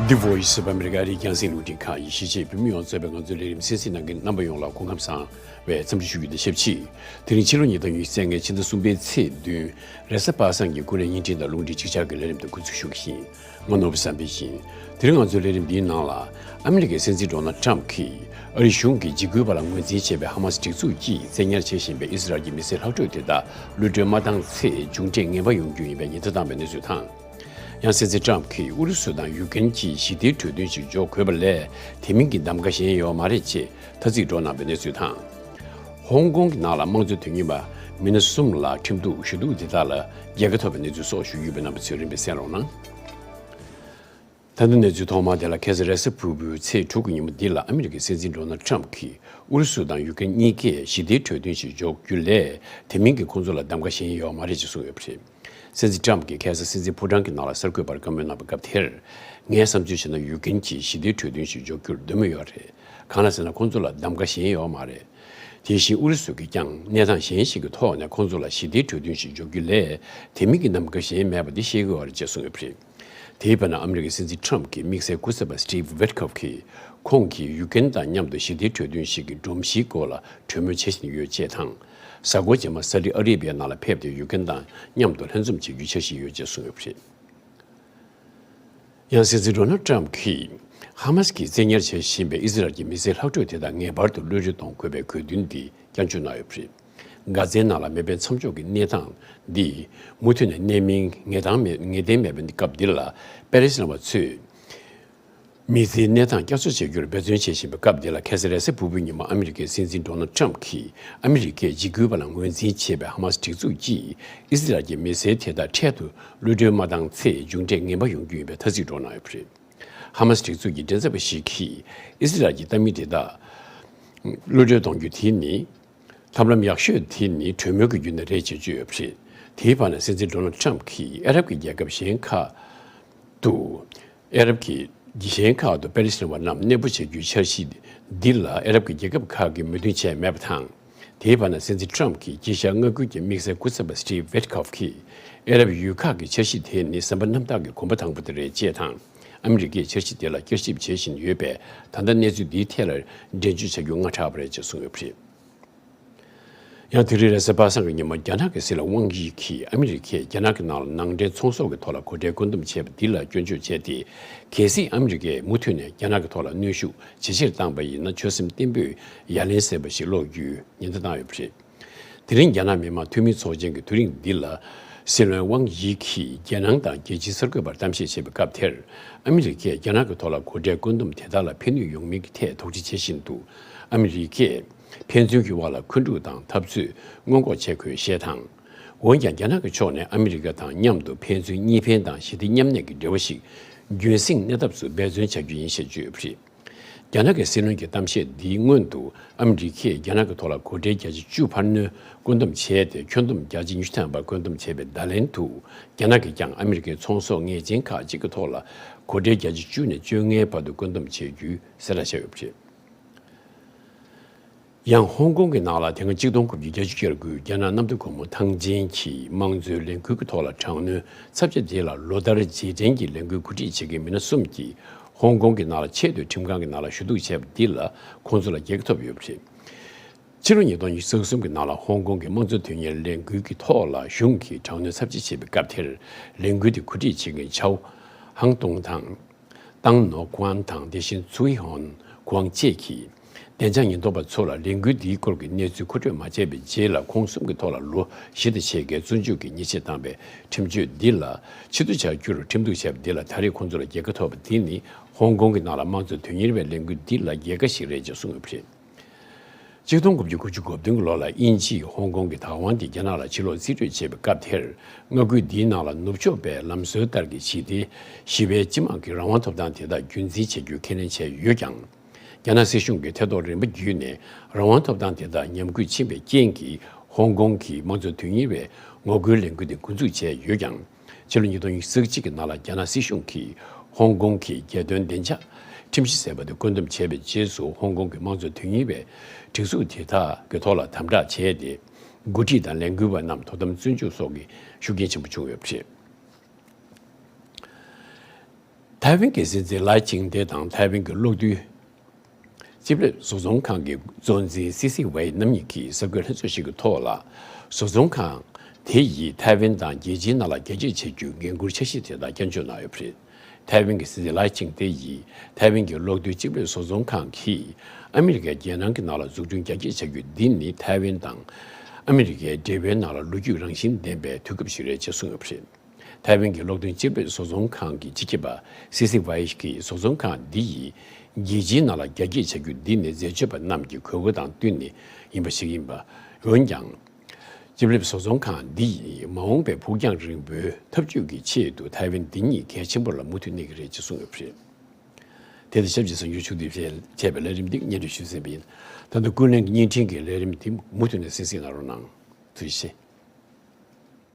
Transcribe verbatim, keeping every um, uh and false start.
The Voice of America རིགས་རྒྱང་སྲིང་རླུང་འཕྲིན་ཁང་ཡིན། གཞིས་བྱེས་བོད་མི་ཡོངས་གཙོས་པའི་ང་ཚོའི་ལས་རིམ་གསན་གཟིགས་གནང་མཁན་རྣམ་པ་ཡོངས་ལ་སྐུ་ཁམས་བཟང་བའི་འཚམས་འདྲི་ཞུ་རྒྱུ་དང་ཆབས་ཅིག་དེ་རིང་ཕྱི་ལོ་ཉིས་སྟོང་ཉི་ཤུ་རྩ་ལྔའི་ཕྱི་ཟླ་གསུམ་པའི་ཚེས་བདུན། རེས་གཟའ་པ་སངས་ཀྱི་ཀུན་གླེང་བརྙན་འཕྲིན་དང་རླུང་འཕྲིན་གཅིག་ཆར་གྱི་ལས་རིམ་དུ་འགོ་འཛུགས་ཞུ་གི་ཡིན། ང་ནོར་བུ་བསམ་འཕེལ་ཡིན། དེ་རིང་ང་ཚོའི་ལས་རིམ་འདིའི་ནང་ལ། ཨ་མི་རི་ཀའི་སྲིད་འཛིན་ཌོ་ནལ་ཊམ་གྱིས་ཨ་རིའི་གཞུང་གིས་འཇིགས་སྐུལ་བ་ལ་ངོས་འཛིན་བྱེད་པའི་ཧ་མ་སི་སྒྲིག་འཛུགས་ཀྱིས་བཙན་ཉར་བྱེད་བཞིན་པའི་ཨི་སི་རལ་གྱི་མི་སེར་ལྷག་འཕྲོས་དེ་དག་གློད་གྲོལ་མ་བཏང་ཚེ་མཇུག་འབྲས་ངན་པ་ཡོང་རྒྱུ་ཡིན་པའི་ཉེན་བརྡ་བཏང་བའི་གནས་ཚུལ་དང་། ཡང་སྲིད་འཛིན་ཊམ་གྱིས་ཨུ་རུ་སུ་དང་ཡུ་ཀེན་གྱིས་ཞི་བདེའི་གྲོས་མཐུན་ཞིག་འཇོག་དགོས་པ་ལས་དེ་མིན་གྱི་གདམ་ག་གཞན་ཡོད་མ་རེད་ཅེས་ཐ་ཚིག་སྒྲོག་གནང་བའི་གནས་ཚུལ་དང་། ཧོང་ཀོང་གི་ནང་ལ་དམངས་གཙོའི་དོན་གཉེར་བ་མི་སྣ་གསུམ་ལ་ཁྲིམས་གཏུག་ཞུ་གཏུག་དེ་དག་ལ་རྒྱལ་ཁ་ཐོབ་པའི་གནས་ཚུལ་སོགས་ཞུ་རྒྱུ་ཡོད་པས་རྣམ་པ་ཚོས་རིམ་པས་གསན་རོགས་གནང་། ད་ལྟ་གནས་ཚུལ་ཐོག་མ་དེ་ལ། ཁ་སང་རེས་གཟའ་ཕུར་བུའི་ཚེས་དྲུག་གི་ཉིན་མོ་འདི་ལ་ཨ་མི་རི་ཀའི་སྲིད་འཛིན་ཌོ་ནལ་ཊམ་གྱིས་ཨུ་རུ་སུ་དང་ཡུ་ཀེན་གཉིས་ཀས་ཞི་བདེའི་གྲོས་མཐུན་ཞིག་འཇོག་རྒྱུ་ལས་དེ་མིན་གྱི་ཁོང་ཚོ་ལ་གདམ་ག་གཞན་ཡོད་མ་རེད་ཅེས་གསུངས་ཡོད་པ་རེད། སྲིད་འཛིན་ཊམ་གྱིས་ཁ་སང་སྲིད་འཛིན་ཕོ་བྲང་གི་ནང་ལ་གསར་འགོད་པར་བཀའ་མོལ་གནང་བའི་སྐབས་དེར། ངའི་བསམ་ཚུལ་བྱས་ན་ཡུ་ཀེན་གྱིས་ཞི་བདེའི་གྲོས་མཐུན་ཞིག་འཇོག་རྒྱུར་འདོད་མོས་ཡོད་རེད། གང་ལ་ཟེར་ན་ཁོང་ཚོ་ལ་གདམ་ག་གཞན་ཡོད་མ་རེད། དེ་བཞིན་ཨུ་རུ་སུ་གིས་ཀྱང་གནས་སྟངས་གཞན་ཞིག་གི་ཐོག་ནས་ཁོང་ཚོ་ལ་ཞི་བདེའི་གྲོས་མཐུན་ཞིག་འཇོག་རྒྱུ་ལས་དེ་མིན་གྱི་གདམ་ག་གཞན་མེད་པ་འདི་ཤེས་དགོས་པ་རེད་ཅེས་གསུངས་ཡོད་པ་རེད། དེའི་བར་ན་ཨ་མི་རི་ཀའི་སྲིད་འཛིན་ཊམ་གྱི་དམིགས་བསལ་སྐུ་ཚབ་པ་སི་ཊིབ་ཝིཊ་ཁོབ་ཀྱིས་ཁོང་གིས་ཡུ་ཀེན་དང་མཉམ་དུ་ཞི་བདེའི་གྲོས་མཐུན་ཞིག་གི་སྒྲོམ་གཞིའི་སྐོར་ལ་གྲོས་མོལ་བྱེད་བཞིན་ཡོད་ཅེས་དང་། གཟའ་འཁོར་རྗེས་མ་སཱ་ཨུ་ཌི་ཨ་རེ་བྷི་ཡའི་ནང་ལ་ཕེབས་ཏེ་ཡུ་ཀེན་དང་མཉམ་དུ་ལྷན་འཛོམས་བྱེད་རྒྱུའི་འཆར་གཞི་ཡོད་ཅེས་གསུངས་ཡོད་པ་རེད། ཡང་སྲིད་འཛིན་ཌོ་ནལ་ཊམ་གྱིས་ཧ་མ་སི་གིས་བཙན་ཉར་བྱེད་བཞིན་པའི་ཨི་སི་རལ་གྱི་མི་སེར་ལྷག་འཕྲོས་དེ་དག་ངེས་པར་དུ་གློད་གྲོལ་གཏོང་དགོས་པའི་དགོས་འདུན་འདི་བསྐྱར་བརྗོད་གནང་ཡོད་པ་རེད། གྷ་ཛའི་ནང་ལ་མེ་འཕེན་མཚམས་འཇོག་གི་གནས་སྟངས་འདི་མུ་མཐུད་ནས་གནས་མིན་ངེས་སྟངས་མེད་ངེས་གཏན་མེད་པའི་སྐབས་འདི་ལ། པེ་ལེ་སི་ཐན་པ་ཚོས་མི་ཚེའི་གནས་སྟངས་བསྐྱར་གསོ་བྱེད་རྒྱུར་འབད་བརྩོན་བྱེད་བཞིན་པའི་སྐབས་འདི་ལ། ཁ་སང་རེས་གཟའ་ཕུར་བུའི་ཉིན་མོ་ཨ་མི་རི་ཀའི་སྲིད་འཛིན་ཌོ་ནལ་ཊམ་གྱིས་ཨ་མི་རི་ཀས་འཇིགས་སྐུལ་བ་ལ་ངོས་འཛིན་བྱེད་པའི་ཧ་མ་སི་སྒྲིག་འཛུགས་ཀྱིས་ཨི་སི་རལ་གྱི་མི་སེར་དེ་དག་འཕྲལ་དུ་གློད་གྲོལ་མ་བཏང་ཚེ་མཇུག་འབྲས་ངན་པ་ཡོང་རྒྱུ་ཡིན་པའི་ཐ་ཚིག་སྒྲོག་གནང་ཡོད་པ་རེད། ཧ་མ་སི་སྒྲིག་འཛུགས་ཀྱི་མགྲིན་ཚབ་པ་ཞིག་གིས་ཨི་སི་རལ་གྱི་ལྟ་མི་དེ་དག་གློད་གྲོལ་གཏོང་རྒྱུ་དེ་ནི་ཐབས་ལམ་ཡག་ཤོས་དེ་ནི་གྲོས་མོལ་གྱི་བརྒྱུད་ནས་རེད་ཅེས་བརྗོད་ཡོད་པ་རེད། དེའི་བར་ན་སྲིད་འཛིན་ཌོ་ནལ་ཊམ་གྱིས་ཨ་རབ་ཀྱི་རྒྱལ་ཁབ་གཞན་ཁག་ཏུ། ཨ་རབ་ཀྱི་གཞན་ཁག་ཏུ་པེ་ལེ་སི་ཐན་པ་རྣམས་གནས་སྤོ་བྱ་རྒྱུའི་འཆར་གཞི་འདི་ལ་ཨ་རབ་ཀྱི་རྒྱལ་ཁབ་ཁག་གིས་མོས་མཐུན་བྱས་མེད་པ་དང་། དེའི་བར་ན་སྲིད་འཛིན་ཊམ་གྱི་དཀྱིལ་ཤར་མངའ་ཁུལ་གྱི་དམིགས་བསལ་སྐུ་ཚབ་པ་སི་ཊིབ་ཝིཊ་ཁོབ་ཀྱིས་ཨ་རབ་ཡུལ་ཁག་གི་འཆར་གཞི་དེ་ནི་ཟམ་པ་གནམ་བདག་གི་གོམ་པ་དང་པོ་དེ་རེད་ཅེས་དང་། ཨ་མི་རི་ཀས་འཆར་གཞི་དེ་ལ་བསྐྱར་ཞིབ་བྱེད་བཞིན་ཡོད་པས། ད་ལྟ་གནས་ཚུལ་འདིའི་ཐད་ལ་འགྲེལ་བརྗོད་བྱ་རྒྱུ་སྔ་དྲགས་པ་རེད་ཅེས་གསུངས་ཡོད་པ་རེད། ཡང་དེ་རིང་རེས་གཟའ་པ་སངས་ཀྱི་ཉིན་མོ་རྒྱ་ནག་གི་སྲིད་བློན་ཝང་དབྱི་གིས་ཨ་མི་རི་ཀས་རྒྱ་ནག་གི་ནང་ལ་ནང་འདྲེན་ཚོང་ཟོག་གི་ཐོག་ལ་གོ་ཁྲལ་བཀོད་འདོམས་བྱས་པ་འདི་ལ་སྐྱོན་བརྗོད་བྱས་ཏེ། གལ་སྲིད་ཨ་མི་རི་ཀས་མུ་མཐུད་ནས་རྒྱ་ནག་གི་ཐོག་ལ་གནོན་ཤུགས་ཇེ་ཆེར་བཏང་པ་ཡིན་ན། ཆོད་སེམས་བརྟན་པོས་ཡ་ལན་གསན་པ་ཞིག་སློག་རྒྱུའི་ཉེན་བརྡ་བཏང་ཡོད་པ་རེད། དེ་རིང་རྒྱ་ནག་མི་དམངས་འཐུས་མི་ཚོགས་ཆེན་གྱི་ཐུན་རིང་འདི་ལ། སྲིད་བློན་ཝང་དབྱི་གིས་རྒྱལ་ནང་དང་རྒྱལ་སྤྱིའི་གསར་འགོད་པར་གཏམ་བཤད་བྱེད་པའི་སྐབས་དེར། ཨ་མི་རི་ཀས་རྒྱ་ནག་གི་ཐོག་ལ་གོ་ཁྲལ་བཀོད་འདོམས་དེ་དག་ལ་ཕན་ནུས་ཡོང་མིན་གྱི་ཐད་དོགས་འདྲི་བྱེད་བཞིན་དུ། ཨ་མི་རི་ཀས་ཕན་ཚུན་གྱི་དབར་ལ་འཁོན་འཁྲུག་དང་འཐབ་རྩོད་སྔོན་འགོག་བྱེད་དགོས་ཞེས་དང་། འོན་ཀྱང་རྒྱ་ནག་གི་ཕྱོགས་ནས་ཨ་མི་རི་ཀ་དང་མཉམ་དུ་ཕན་ཚུན་གཉིས་ཕན་དང་ཞི་བདེ་མཉམ་གནས་ཀྱི་འབྲེལ་བ་ཞིག་རྒྱུན་སྲིང་གནས་ཐབས་སུ་འབད་བརྩོན་བྱ་རྒྱུ་ཡིན་ཞེས་བརྗོད་ཡོད་པ་རེད། རྒྱ་ནག་གི་སྲིད་བློན་གྱི་གཏམ་བཤད་འདིའི་སྔོན་དུ། ཨ་མི་རི་ཀས་རྒྱ་ནག་གི་ཐོག་ལ་གོ་ཁྲལ་བརྒྱ་ཆ་བཅུ་འཕར་སྣོན་བཀོད་འདོམས་བྱས་ཏེ། ཁྱོན་བསྡོམས་བརྒྱ་ཆ་ཉི་ཤུ་ཐམ་པ་བཀོད་འདོམས་བྱས་པའི་བརྡ་ལན་དུ། རྒྱ་ནག་གིས་ཀྱང་ཨ་མི་རི་ཀའི་ཚོང་ཟོག་ངེས་ཅན་ཁག་ཅིག་གི་ཐོག་ལ་གོ་ཁྲལ་བརྒྱ་ཆ་བཅུ་ནས་བཅོ་ལྔའི་བར་དུ་བཀོད་འདོམས་བྱེད་རྒྱུའི་གསལ་བསྒྲགས་བྱས་ཡོད་པ་རེད། ཡང་ཧོང་ཀོང་གི་ནང་ལ་དེ་སྔ་ཆིག་སྟོང་དགུ་བརྒྱ་བརྒྱད་ཅུ་གྱ་དགུ་རྒྱ་ནག་གནམ་བདེ་སྒོ་མོ་ཐང་ཆེན་གྱི་དམངས་གཙོའི་ལས་འགུལ་གྱི་ཐོག་ལ་དྲག་གནོན་ཚབས་ཆེ་དེ་ལ་ལོ་ལྟར་རྗེས་དྲན་གྱི་ལས་འགུལ་གོ་སྒྲིག་བྱེད་མཁན་མི་སྣ་གསུམ་གྱིས་ཧོང་ཀོང་གི་ནང་ལ་ཆེས་མཐོའི་ཁྲིམས་ཁང་གི་ནང་ལ་ཞུ་གཏུག་བྱས་པ་འདི་ལ་ཁོང་ཚོ་ལ་རྒྱལ་ཁ་ཐོབ་ཡོད་པ་རེད། ཕྱི་ལོ་ཉིས་སྟོང་ཉི་ཤུ་རྩ་གསུམ་གྱི་ནང་ལ་ཧོང་ཀོང་གི་དམངས་གཙོ་དོན་གཉེར་ལས་འགུལ་གྱི་ཐོག་ལ་གཞུང་གིས་དྲག་གནོན་ཚབས་ཆེ་བྱས་པའི་སྐབས་དེར། ལས་འགུལ་དེ་གོ་སྒྲིག་བྱེད་མཁན་ཆའོ་ཧང་ཏུང་དང་། ཏང་ནོ་ཀུའན་དང་། དེ་བཞིན་ཚུའེ་ཧོན་གུའང་བཅས་ཀྱིས། བདེ་འཇགས་ཉེན་རྟོག་པ་ཚོ་ལ་ལས་འགུལ་འདིའི་སྐོར་གྱི་གནས་ཚུལ་མཁོ་སྤྲོད་མ་བྱས་པའི་རྗེས་ལ། ཁོང་གསུམ་གྱི་ཐོག་ལ་ལོ་བཞི་དང་ཕྱེད་ཀའི་བཙོན་འཇུག་གི་ཉེས་ཆད་བཏང་བའི་ཁྲིམས་གཅོད་འདི་ལ་ཕྱིར་བསྡུ་བྱ་རྒྱུར་ཁྲིམས་གཏུག་བྱས་པ་འདི་ལ། ད་རེས་ཁོང་ཚོ་ལ་རྒྱལ་ཁ་ཐོབ་པ་འདི་ནི་ཧོང་ཀོང་གི་ནང་ལ་དམངས་གཙོ་དོན་གཉེར་བའི་ལས་འགུལ་འདི་ལ་རྒྱལ་ཁ་ཞིག་རེད་ཅེས་གསུངས་ཡོད་པ་རེད། ཆིག་སྟོང་དགུ་བརྒྱ་དགུ་བཅུ་གོ་བདུན་གྱི་ལོ་ལ་དབྱིན་ཇིས་ཧོང་ཀོང་གི་བདག་དབང་དེ་རྒྱ་ནག་ལ་ཕྱིར་སློག་རྩིས་སྤྲོད་བྱས་པའི་སྐབས་དེར། མངའ་ཁུལ་འདིའི་ནང་ལ་ནུབ་ཕྱོགས་པའི་ལམ་སྲོལ་ལྟར་གྱི་ཞི་བདེ། ཞི་བའི་སྤྱི་དམངས་ཀྱི་རང་དབང་ཐོབ་ཐང་དེ་དག་རྒྱུན་འཛིན་བྱ་རྒྱུ་ཁས་ལེན་བྱས་ཡོད་ཀྱང་། རྒྱ་ནག་སྲིད་གཞུང་གིས་ཐེ་གཏོགས་རིམ་པ་བརྒྱུད་ནས་རང་དབང་ཐོབ་ཐང་དེ་དག་ཉམས་རྒུད་ཕྱིན་པའི་རྐྱེན་གྱིས། ཧོང་ཀོང་གིས་དམངས་གཙོ་དོན་གཉེར་བའི་ངོ་རྒོལ་ལས་འགུལ་དེ་འགོ་འཛུགས་བྱས་ཡོད་ཀྱང་། ཕྱི་ལོ་ཉིས་སྟོང་ཉི་ཤུ་རྩ་གཅིག་གི་ནང་ལ་རྒྱ་ནག་སྲིད་གཞུང་གིས་ཧོང་ཀོང་གི་རྒྱལ་དོན་བདེ་འཇགས་ཁྲིམས་གཞི་ཟེར་བ་དེ་བཀོད་འདོམས་བྱས་པའི་རྗེས་སུ། ཧོང་ཀོང་གི་དམངས་གཙོ་དོན་གཉེར་བའི་སྒྲིག་འཛུགས་དེ་དག་གི་ཐོག་ལ་དམ་དྲག་བྱས་ཏེ། འགོ་ཁྲིད་དང་ལས་འགུལ་བ་རྣམས་དོ་དམ་བཙོན་འཇུག་སོགས་ཀྱི་ཤུགས་རྐྱེན་ཆེན་པོ་བྱུང་ཡོད་པ་རེད། ཐའེ་ཝན་གྱི་སྲིད་འཛིན་ལའེ་ཆིང་ཏེ་དང་ཐའེ་ཝན་གྱི་གློག་རྡུལ་རྩིས་རིག་བཟོ་ཚོང་ཁང་གི་གཙོ་འཛིན་སི་སི་ཝའེ་རྣམ་གཉིས་ཀྱིས་གསར་འགོད་ལྷན་ཚོགས་ཤིག་གི་ཐོག་ལ། བཟོ་ཚོང་ཁང་དེ་ཡིས་ཐའེ་ཝན་དང་རྒྱལ་སྤྱིའི་ནང་ལ་རྒྱ་སྐྱེད་བྱ་རྒྱུའི་འགན་འཁུར་འཆར་གཞི་དེ་དག་བསྐྱར་བཅོས་གནང་ཡོད་པ་རེད། ཐའེ་ཝན་གྱི་སྲིད་འཛིན་ལའེ་ཆིང་ཏེ་ཡིས་ཐའེ་ཝན་གྱི་གློག་རྡུལ་རྩིས་རིག་བཟོ་ཚོང་ཁང་གིས་ཨ་མི་རི་ཀའི་རྒྱལ་ནང་གི་ནང་ལ་འཛུགས་སྐྲུན་རྒྱ་སྐྱེད་བྱ་རྒྱུ་འདི་ནི་ཐའེ་ཝན་དང་ཨ་མི་རི་ཀའི་འབྲེལ་བའི་ནང་ལ་ལོ་རྒྱུས་རང་བཞིན་ལྡན་པའི་དུས་སྐབས་ཤིག་རེད་ཅེས་གསུངས་ཡོད་པ་རེད། ཐའེ་ཝན་གྱི་གློག་རྡུལ་རྩིས་རིག་བཟོ་ཚོང་ཁང་གི་སྤྱི་ཁྱབ་པ་སི་སི་ཝའེ་གིས་བཟོ་ཚོང་ཁང་འདི་ཡིས་རྒྱལ་སྤྱིའི་ནང་ལ་རྒྱ་སྐྱེད་བྱ་རྒྱུ་འདི་ནི་འཛད་སྤྱོད་པ་རྣམས་ཀྱི་དགོས་མཁོ་དང་བསྟུན་ནས་ཡིན་པ་ཞིག་ཡིན་པ། འོན་ཀྱང་། རྩིས་རིག་བཟོ་ཚོང་ཁང་འདི་ཡིས་མ་འོངས་པའི་ཕུགས་རྒྱང་རིང་པོའི་འཐབ་ཇུས་ཀྱི་ཆེད་དུ་ཐའེ་ཝན་འདི་ཉིད་གལ་ཆེན་པོ་ལ་མུ་མཐུད་གནས་ཀྱི་རེད་ཅེས་གསུངས་ཡོད་པ་རེད། དེ་དང་ཆབས་ཅིག་གསར་འགྱུར་ཕྱོགས་བསྡུས་བཅས་པའི་ལས་རིམ་འདི་སྙན་སྒྲོན་ཞུས་ཟིན་པ་ཡིན། ད་ལྟ་ཀུན་གླེང་གི་བརྙན་འཕྲིན་གྱི་ལས་རིམ་འདི་མུ་མཐུད་ནས་གསན་གཟིགས་གནང་རོགས་གནང་། ཐུགས་རྗེ་ཆེ།